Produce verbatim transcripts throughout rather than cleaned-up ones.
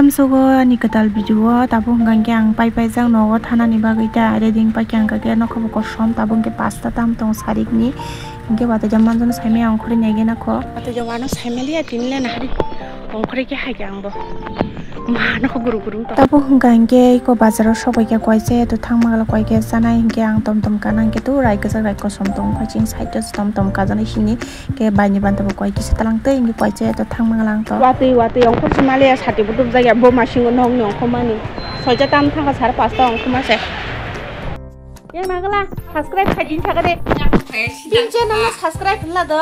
Sugo ani kwtal video o tabuk hwnkha hwnkhe ang pai paijak nogo thanani bagwi ta ready wng paikha, hwnkha khe nokha bo kosom tabuk hwnkhe pasta tam tong sarikni, hwnkhe watwi jak manjano saimaya ongkhorwi naigena kho. Watwi jak wano saimaliya tini le nahari ongkhorwi khe haikhe ang bo ma nokha guru guru wng tong. Tabuk hwnkha hwnkhe iko bazaro sobaikha koise to thangma gala koike chanai hwnkhe ang tom tom kana hwnkhe to rai kwchak rai kosom tong phai chini side o tom tom kajaknai sini. Ke baini banta bo koi kisa talang tei, hingke koi che to thang mang lang to. Watwi, watwi, ongkhor se maliya, sati bo dubjak ya, bo masingo nokni ongkhormani. Soita tam thangkha, sare pasta ongkhorma se. Yang nagala, subscribe khai din thaka de. Tin channel no subscribe hwnla do.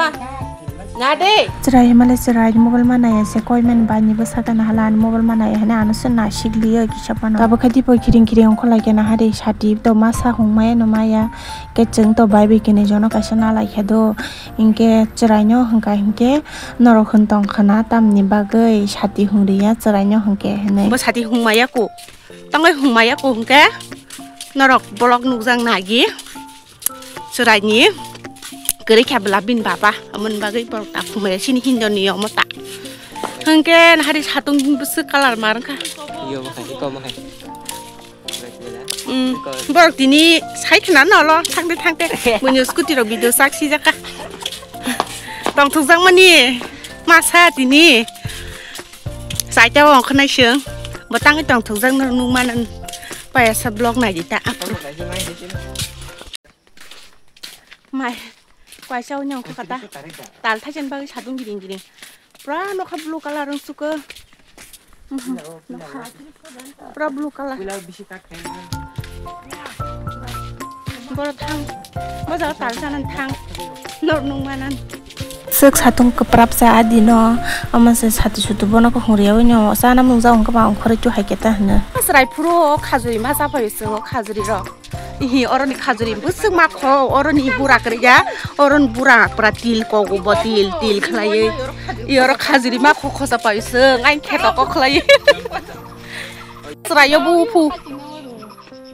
Na de. Chwrai male chwrai mobile manaya se koi man baini bo saka na hala ani mobile manaya hene ano se na sikliyo kisa pano. Tabo khe dipo kiring kiring ongkhor lai khe na hari sati to masa hung maya no maya. Ke chwng to bai bai kene jono kaisa na lai khe do. Hinkhe chwraino hwnkha hinkhe norok hwn tong khwna tamni bagwi sati hwnriya chwraino hinkhe hinwi. Bo sati hwngmaya ku, tongwi hwngmaya ku hinkhe norok bolok nukjak nagi chwraini kwrwi kha bwla bini baba, amoni bagwi borok ta hwngmaya chini hinjoni omo ta. Hinkhe nahari satung bwswk colour mar wngkha. Yo, bo khai, iko bo khai. Mm, borok tini sai khna nolo thangte thangte buino scooty rok video sak sijaka. Tongthokjakmani masa tini saita o ongkhornai chwng. Bo tangwi tongthokjak norok nukmano payasa vlog naidi ta. Mai kaisa uni ongkha kata. Tal thaisen bagwi sadung giring giring. Pura nokha blue colour wng suko. Mhm, nokha. Pura blue colour. Boro thang. Bo jaga tal chanan thang. Nor nung manan. Sik satung kwprap sa adi no. Ama se sati sutu bono ko hungriya uni o. Sana mung ja ongkha ba ongkhore chu hai keta hino. Asrai phuru o khajuri ma sa phayo se o khajuri rok. Ihi, oroni khajuri bwswk ma kho, oroni bura kwrwya, oroni bura pura til kogo bo til, til khlaiwi. I oro khajuri ma kho khosa paiswng, ang kheto kok khlaiwi. Chwraio buphu.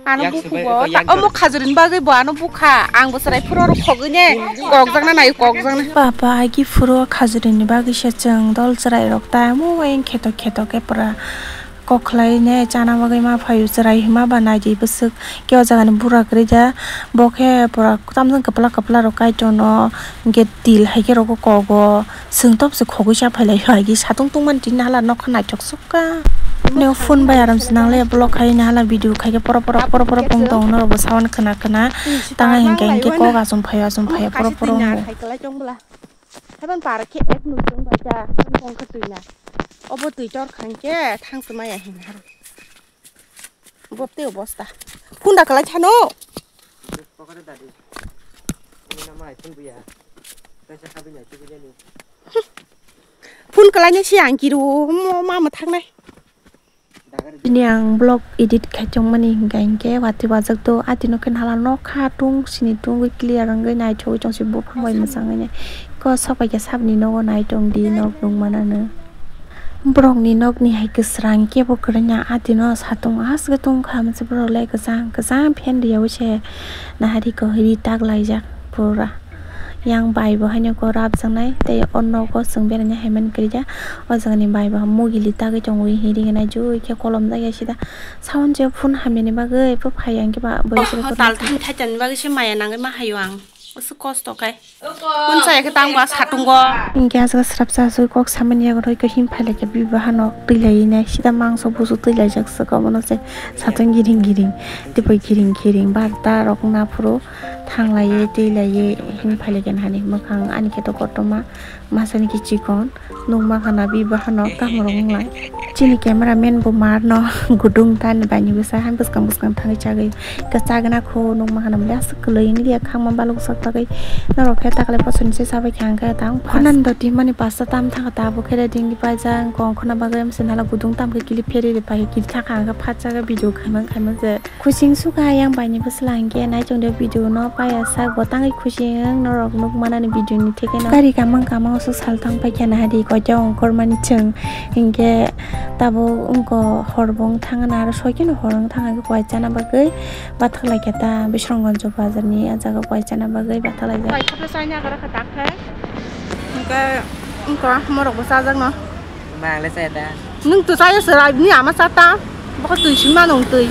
Ano buphu bo, omo khajurini bagwi bo ano bukha, ang bo chwrai phuru oro khogwi ne, kokjakna naio, kokjakna. Papa, agi phuru khajurini bagwi se chwng dol chwrairok ta, omo ayang kheto kheto khe pura. Kok khlai ne chana bagwi ma phaio chwrai hima ba naidi bwswk khe o jaga ni bura kwrwi ja bo khe pura tamjani kwpla kwpla rok kaitor no hwnkhe til hai khe rogo kogo swng top se khogwi cha phai lai hai satung tungmani tini hala nokha naithok sukha. Neo phone bai aram se nang le block khai ne hala video khai khe poro poro poro poro pung tong norok bo sound khna khna tang hingke hingke kok achom phaio achom phaio poro poro. Haiban para khe ek nujung bai da, haiban kongkha twi na. Obo twi tor khan khe thang se maya hin har. Bopte obosta. Kunda kalai thano. Phone kalai ni si ang kiru mo ma ma thangnai. Bini ang vlog edit khai tongmani hingka hingke watwi wajak do, atino khe nala nokha tung sini tungwi clear wngwi naithogwi tongsi buphang bai mwchangwi nai. Ko sok bai khe sabni nogo nai tongdi nok nung manano. Borokni nokni hai kwsrang kebo kwrwngya, atino satung aswk tongkha, mwswk borok le kwchang kwchang fan riyawi se nahari ko ri tak laijak pura. Yang bai bo haino ko rabjaknai tei o nogo chwng beraina hai man kwrwikha. O jagani bai bo mugi li tagwi tongo hinwi hinwi jui khe kolom jak ya sida. Sound je phone hamyani bagwi bo phai yang khe ba bo. Oh, tal thang thaitani bagwi se maya nangwi ma hayo ang. Aswk kosto khe. Phone chaya khe tang ba satungo. Hingke aswk srapsa aswk kok samani yago roi khe him phai lai khe bibaha nok twi lai nai sida mangso busu twi lai jak swk obono se satung giring giring tei poi giring giring barta rok na phuru. Thanglaiwi twi laiwi him phailaikha hani mwkhang ani khe to kotorma masani kichikon nukma khana bibaha no tamo rok wnglai. Chini camera man bo mar no gudung ta ni bai ni bwsa han bwskang bwskang thangwi chagwi kwchagna kho nukma khana bwle aswk kwlwi wngliya khangma balukjak bagwi norok khe takle bosor ni se chabai kha hwnkhe tang khonani doti mani pasta tam thangkha tabuk khe ready wngwi paijak wngkha khona bagwi amsini hala gudung tam khe kilip pherwi rwpaiwi kiri thangkha hwnkhe phatsa khe video khaimang khaimang je. Khusing sukha yang bai ni bwsla hwnkhe naichong de video no paya sak bo tangwi khusing norok nuk manani video ni theke no. Gari kamang kamang aswk sal tang paikha na hari koito ongkhor mani chwng hinkhe tabuk wngkha hor bo wng thang na aro soi kheno hor wng thang khe koi chana bagwi bathak lai khe ta Bisramganj bazar ni ah jaga koi chana bagwi bathak lai jak. Koi khapla chai na gara kha tak khe hinkhe wngkha morok bo chajak no. Ma ang le chaya ta. Nwng tu chaya se rai ni ama chata. Bokol twi sima nung twi.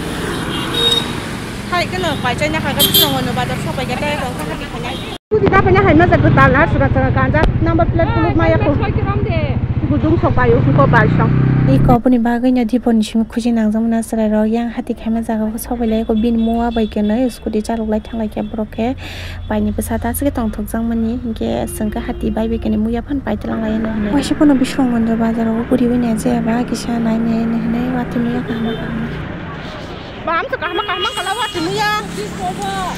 Hai keno pai chai na kha ga tong no bazar sopai ga tei tong kha. Scooty da pai na hai ma jak ta na sura sura ganja number plate kulut ma ya ko. Gudung sok bai ko bai song. Iko boni bagwi no dipor ni simi khuji nang jang na chwrai rok yang hati khaima jaga ko sok bai lai ko bini mua bai keno scooty chalok lai thang lai khe borok khe. Paini bwsa ta aswk tongthokjakmani, hinkhe chwng khe hati bai bai khe muya phano paitwlang lai hwnwi. Waisa phano Biswrwng Mandir bazar o guriwi naijaya ba kisa nai nai hwnwi watwi muya kaham kaham. Baham se kaham kaham kala watwi muya.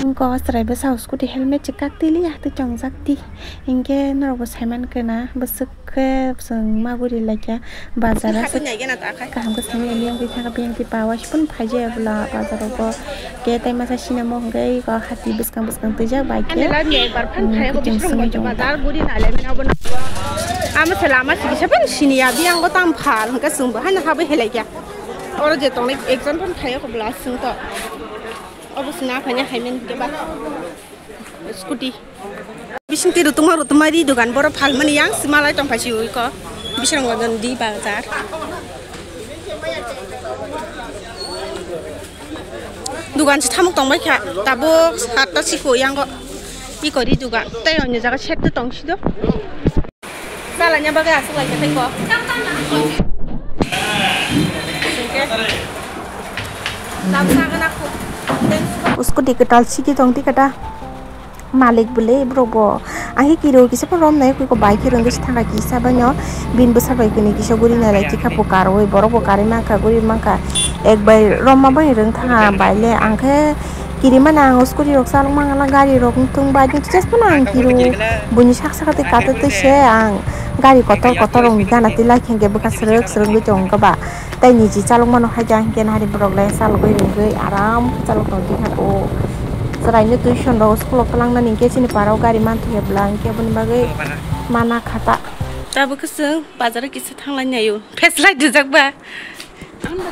Wngkha o chwrai bwsa o scooty helmet chikak twi liya twi chongjak twi. Hinkhe norok bo saiman khe na bwswk khe chwng ma guri laikha bazar o. Kaham khe simi eliyang twi thangkha biyang twi pawa sipun phaijaya bwla bazar o bo. Khe tai masa sinamo hwnkhe eko hati bwskang bwskang twijak bai khe. Ani lad ni ekbar phan khai ko kuchung bisrong songwi tongo. Bazar guri nai lai mani obo na. Amo se lama sigi se phan sini ya biyang go tam phal hwnkhe chwng bo haino habwi helai kya. Oro je tongnai ekjon phan khai ko bwla chwng to. Obo sina phanya hai men ke ba. Scooty. Bising twi rutuma rutuma ri dogan boro phalmani yang simalai tongphai si ui ko. Bising wajan di bazar. Dogan si thamuk tongbai kha. Tabuk satta si ko yang ko. Iko ri dogan. Tei onyo jaga set tong si do. Salanya bagwi aswk lai khe tei ko. Scooty kwtal siki tong tikata. Malik bwle borok bo. Ang khe kiro kisa phano rom nai koi ko bai khe rwngwi se thangkha kisa baino. Bini bwsa bai kwnwi kisa guri nai lai tikha bo karwi borok bo karwi mankha guri mankha. Ek bai romma bai rwng thangkha bai le ang khe. Kirimani ang scooty rok chalok mangala gari rok wngthung bai just phano ang kiro buini sak saka tei katok twi se ang gari kotor kotor rok ni gana twi lai khe bwkha srwk srwk wngwi tongo ba tei niji chalok mano hai jang hinkhe nahari borok le chalogwi rwgwi aram khe chalok tong twi kha o chwrai no tuition rok school o kwlang nani hinkhe chini para o gari manthoya bwla hinkhe aboni bagwi mana kha ta. Tabuk khe chwng bazar o kisa thanglai nai o pheslai rijak ba.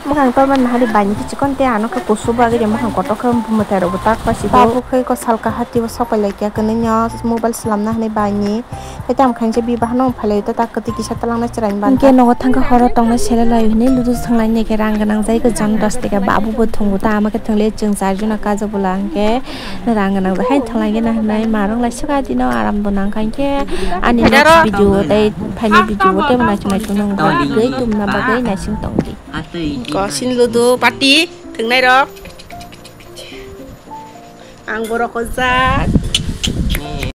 Mwkhang tormani hari baini kichikon tei ano khe kusu bagwi de mwkhang kotor khe mwtai rok bo tak pasi do. Tabuk khe ko salka hati o sopai lai kha kwnwi no mobile swlamna hinwi baini tei tamo khainsa biba hano phalai ta tak kwtwi kisa twlangna chwrai bang. Hwnkhe nogo thangkha horo tongnai sele lai hinwi ludu swnglaini khe rang gwnang jai khe jon dos taka babu bo thwngo ta ama khe thwngle chwng char jona kajo bwla hwnkhe rang gwnang jai hai thwnglai gena hinwi marwk lai swkha dino aram bo nang kha hinkhe ani next video tei phaini video o tei naising naising nung bagwi tumna bagwi naising tongdi. Ko sin ludu party thwngnai rok. Ang borok hojak.